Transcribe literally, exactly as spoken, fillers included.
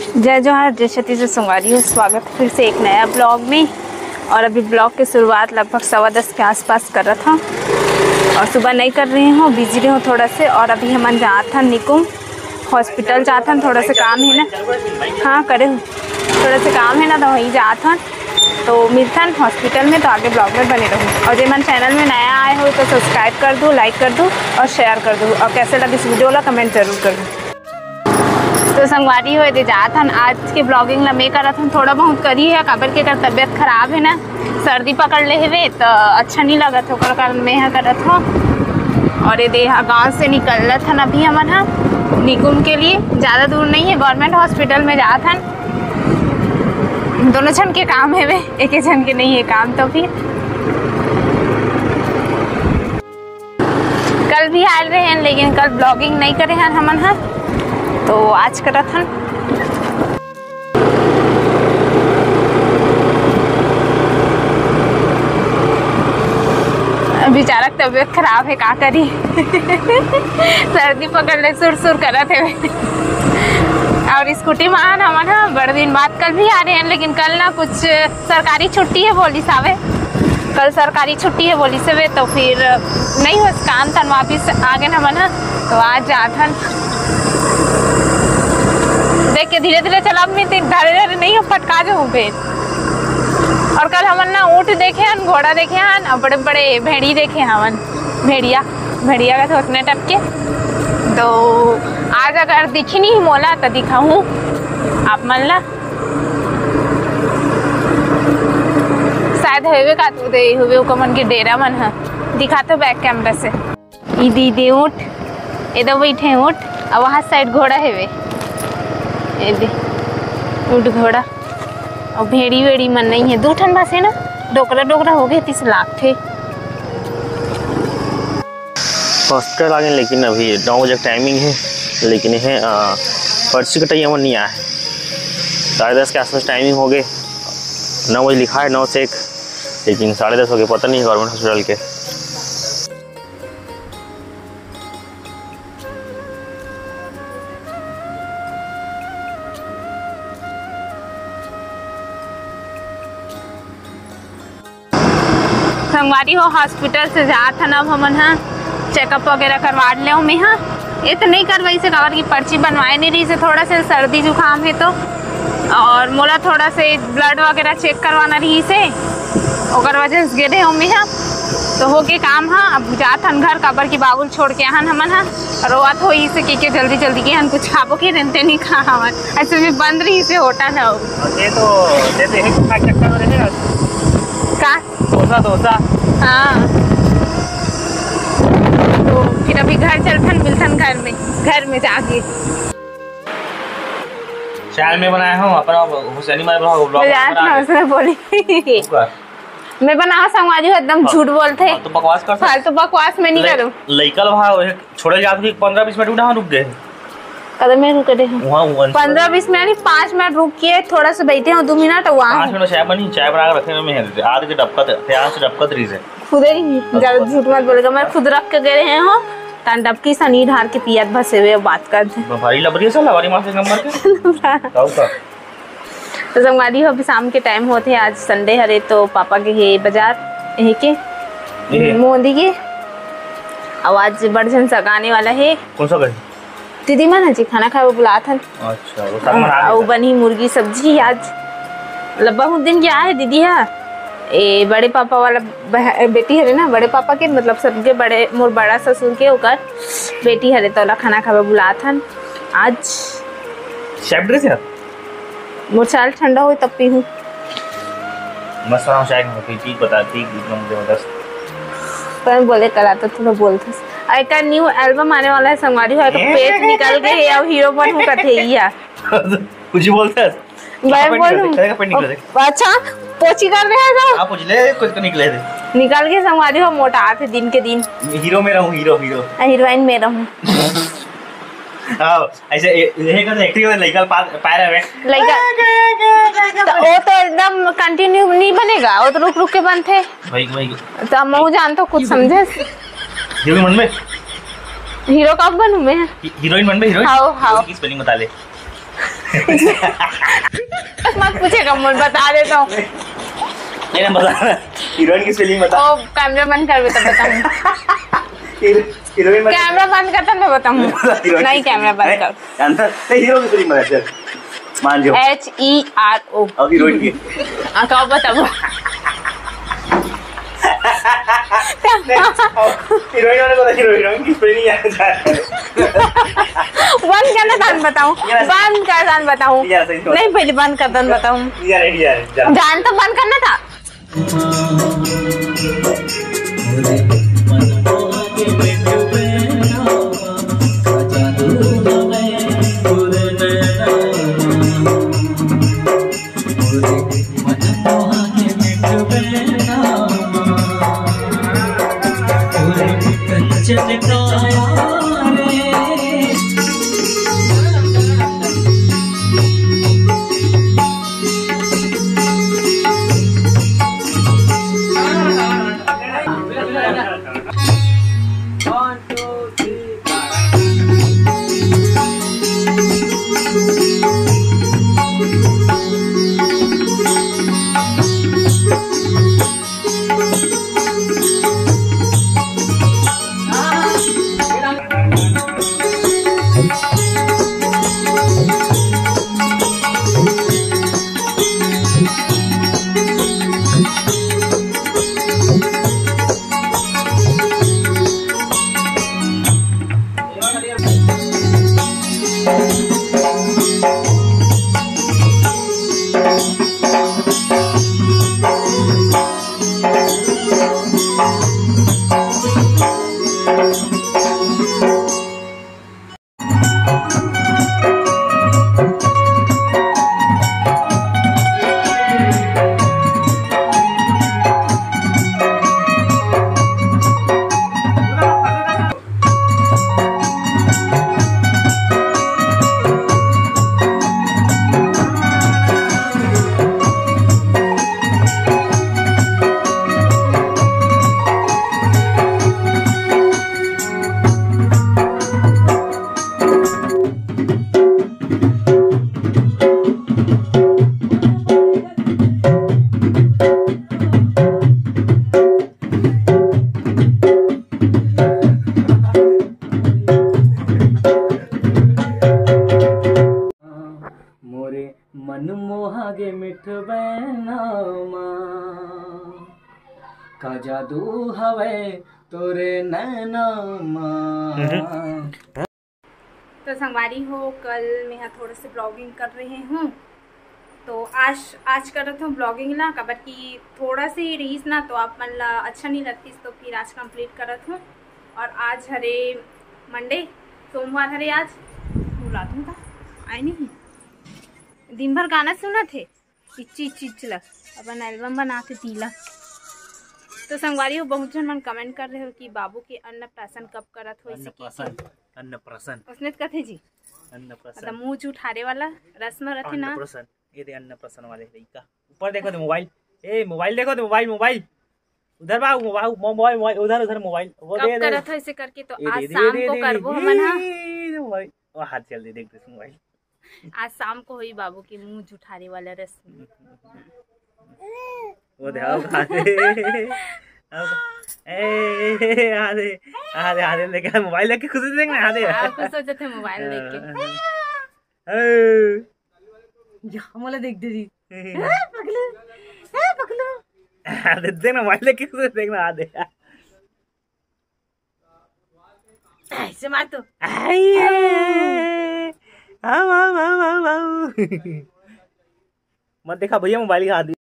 जय जोहार, जय छत्तीसगढ़ संगवारी हो, स्वागत है फिर से एक नया ब्लॉग में। और अभी ब्लॉग के शुरुआत लगभग सवा दस के आसपास कर रहा था और सुबह नहीं कर रही हूँ, बिजी रही हूँ थोड़ा से। और अभी हमन जात हन निकुम हॉस्पिटल जात हन, थोड़ा से काम है ना। हाँ करे हूँ, थोड़ा से काम है ना, तो वहीं जात हन। तो मिलथन हॉस्पिटल में, तो आगे ब्लॉग में बने रहूँ। और जे मन चैनल में नया आए हो तो सब्सक्राइब कर दो, लाइक कर दो और शेयर कर दो। और कैसे लगे इस वीडियो ला कमेंट जरूर कर दो। तो संगवारी हो, एदे जात हन, आज के ब्लॉगिंग ला मैं करत हन, थोड़ा बहुत करी है, काबर के एकर तबीयत खराब है ना, सर्दी पकड़ ले हवे, त अच्छा नहीं लगत है, ओकर कारण मैं ह करत हूँ। और एदे ह गाँव से निकलत हन अभी हमन ह निकुम के लिए, ज़्यादा दूर नहीं है, गवर्नमेंट हॉस्पिटल में जात हन। दोनों झन के काम हवे, एक झन के नहीं है काम, तो फिर कल भी आए रहे हैं, लेकिन कल ब्लॉगिंग नहीं करे हैं हमन ह, तो आज करत हन। बेचारा के तबीयत खराब है, का करी। सर्दी पकड़ ले, सुर सुर करत है। और स्कूटी में आन हमन ह बड़ दिन बाद कल भी आ रहे हैं, लेकिन कल ना कुछ सरकारी छुट्टी है बोलिस हवे, कल सरकारी छुट्टी है बोलिस हवे, तो फिर नहीं हो काम तन वापिस आ गए हमन ह, तो आज जात हन। देख के धीरे धीरे चला, मैं तें धरे धरे नहीं हो, पटका जाहूँ बे। और कल हमन ना ऊँट देखे हन, घोड़ा देखे हन, और बड़े बड़े भेड़ी देखे हवन, भेड़िया, भेड़िया का थोसने टपके। तो आज अगर दिखी नहीं मोला, तो दिखाहूँ आप मन ला। शायद हवे का, तो दे हवे ओकर मन के डेरा मन ह। दिखात हो बैक कैमरा से। ई दे, ई दे ऊँट, एदे बइठे ऊँट, अउ वहाँ साइड घोड़ा हेवे। एदे ऊँट घोड़ा अउ भेड़ी वेड़ी मन नहीं है। दू ठन बस है ना, डोकरा डोकरा हो गए, तिस लागथे। हॉस्पिटल आ गए, लेकिन अभी नौ बजे टाइमिंग है, लेकिन है, अ, पर्ची कटइया मन नहीं आए। साढ़े दस के आसपास टाइमिंग हो गए, नौ बजे लिखा है, नौ से एक, लेकिन साढ़े दस हो गए, पता नहीं गवर्नमेंट हॉस्पिटल के। संगवारी हो, हॉस्पिटल से जात हन अब हमन ह, चेकअप वगैरह करवा ले। मैं ह ए तो नहीं करवाइस हे, काबर की पर्ची बनवाए नहीं रहिस हे, थोड़ा से सर्दी जुकाम है तो, और मोला थोड़ा से ब्लड वगैरह चेक करवाना रहिस हे, ओकर वजह से गे रहे हूँ मैं ह। तो हो के काम ह, अब जात हन घर, काबर की बाबू ल छोड़ के आहन हमन ह। रोवत होइस हे कि के जल्दी जल्दी के हन, कुछ खाबो के रेंते नहीं खा हवन, ऐसे में बंद रहिस हे होटल ह। ये तो, ये तो यही खा चक्कर में रहे। का? डोसा, डोसा। हाँ। तो फिर अभी घर चलथन, मिलथन घर में, घर में जाके। चाय मैं बनाया हूँ, अपना हुसैनी मार रहा हूँ, vlog बना दे। उसने बोली। होगा। मैं बनाओ संगवारी हो, एकदम हाँ। झूठ बोलथे। हाँ, तो बकवास कर। फालतू बकवास मैं नहीं ले-, करूँ। लइका लो भाव है, छोड़े जात भी पन्द्रह बीस मिनट उठा रुक गए। कदम में रुके रहे। वहाँ, वहाँ पंद्रह बीस मिनट नहीं, पाँच मिनट रुक के थोड़ा सा बैठे हो, दो मिनट, वहाँ पाँच मिनट में चाय बनी, चाय बना के रखे में है, आध के डबकत, प्याज से डबकत रही से। खुदे ही, ज्यादा झूठ मत बोलेगा, मैं खुद रख के गए रहे हो, तान डबकी सनी ढार के पियत भसे हुए बात करते। भारी लबरी है साला, हमारी माँ से नंबर के। कहो का? तो संगवारी हो, अभी शाम के टाइम होत हे, आज संडे हरे, तो पापा गे हे बाजार, यही के, ये। मोदी के। अउ आज बड़ झन सगाने वाला हे। कौन सा घर? दीदी मन ह जी खाना खाए बर बुलात हन। अच्छा, वो सब मन आ गए अउ सब। बनी मुर्गी सब्जी आज। मतलब बहुत दिन के आए हे दीदी ह। ए बड़े पापा वाला बह-, बेटी हरे ना, बड़े पापा के, मतलब सबके बड़े, मोर बड़ा ससुर के, ओकर बेटी हरे, तो ओला खाना खाए बर बुलात हन आज। शेफ ड्रेस यार। मोर चाल ठंडा होए तब पीहूँ। मस्त बनाओ चाय, पी, पी, पता, पी, एकदम जबरदस्त। पर बोले कला तो थोड़ा बोलथस। आ, एकर न्यू एल्बम आने वाला है संगवारी हो, एकर पेट निकल गए है, अब हीरो बनहूँ कथे इया। कुछ ही बोलथस। मैं कहाँ पेट निकल बोलूँ? दे, कहाँ पेट निकल दे? अच्छा, पोछी कर रहे हैं तो? आप पूछ ले, कुछ तो निकले थे। निकल के संगवारी हो, मोटा आते दिन के दिन। हीरो में रहूँ, हीरो, हीरो। आ, हीरोइन में रहूँ। आओ। ऐसे ए-, यही कर एक्टिंग वाले लइका पा-, पाए रहे। लइका। तो वो तो एकदम कंटिन्यू नहीं बनेगा, वो तो रुक रुक के बनथे। वही, वही। तो हम वो जान तो कुछ समझे। हीरोइन मन में? हीरो कब बनूं मैं? ही-, हीरोइन मन में, हीरोइन? हाओ, हाओ। हीरोइन की स्पेलिंग बता ले। बस मत पूछेगा, मैं बता देता हूँ। नहीं ना, बता। हीरोइन की स्पेलिंग बता। ओ, कैमरा बंद कर, बेटा, बताऊँ। हीरो-, हीरोइन बता। कैमरा बंद कर, तब मैं बताऊँ। हीरोइन नहीं, की कैमरा बंद नहीं, कर। जानता नहीं, हीरो की स्पेलिंग बता, चल। मान जाओ। H E R O. अब हीरोइन की। हाँ, कब बताऊँ? हीरोइन वाले को तो हीरो, हीरोइन की स्पेलिंग याद आ जाए। बंद करना, तब बताऊँ। यार। बंद कर, तब बताऊँ। यार, सही बात। नहीं, पहले बंद कर, तब बताऊँ। यार, यार, यार। जान तो बंद करना था। मोरे मन मोहा गे मिठ बैना मा, का जादू हवे तोरे नैना मा। तो संगवारी हो, कल मैं ह थोड़ा से ब्लॉगिंग कर रहे हूँ, तो आज, आज करत हूँ ब्लॉगिंग ला, काबर कि थोड़ा से ही रहीस ना, तो आप मन ला अच्छा नहीं लगतीस, तो फिर आज कंप्लीट करत हूँ। और आज हरे मंडे, सोमवार हरे आज। बुलात हूँ का? आए नहीं। दिन भर गाना सुनत हे, इच्ची इच्ची इच्ची ला, अपन एल्बम बनात हे तीला। तो संगवारी हो, बहुत झन मन कमेंट कर रहे हो कि बाबू के अन्नप्राशन कब करत हो, इसे की अन्नप्राशन, अन्नप्राशन। उसने तो कथे जी, अन्नप्राशन। मतलब मुंह जुठारे वाला रस्म रथे ना। अन्नप्राशन, ये दे अन्नप्राशन वाले लइका। ऊपर देखो तो मोबाइल, ए मोबाइल देखो तो मोबाइल, मोबाइल। उधर बा, मोबाइल, मोबाइल, मोबाइल, उधर, उधर मोबाइल। वो कब दे, दे। करत हो इसे करके, तो ये आज दे, दे, शाम दे, को दे, करबो दे, हमन हा। दे, दे, मोबाइल। वो हाथ चल दे, देख दे मोबाइल। आज शाम को होई बाबू के मुंह जुठारे वाला रस्म। वो दे, आओ, आ दे। आओ, ए, ए, ए, आ दे। आ दे, आ दे, लेके आ, मोबाइल लेके खुशी से देखना, आ दे। हाँ, खुश हो जाते मोबाइल लेके। हाँ, हाँ, हाँ। ए। या, मोला देख दे जी। ए, पगलू। ए, पगलू। आ दे, देखना, मोबाइल लेके खुशी से देखना, आ दे। ऐसे मार तो। आई, आओ, आओ, आओ, आओ, आओ। मत देखा भैया, मोबाइल के हाथ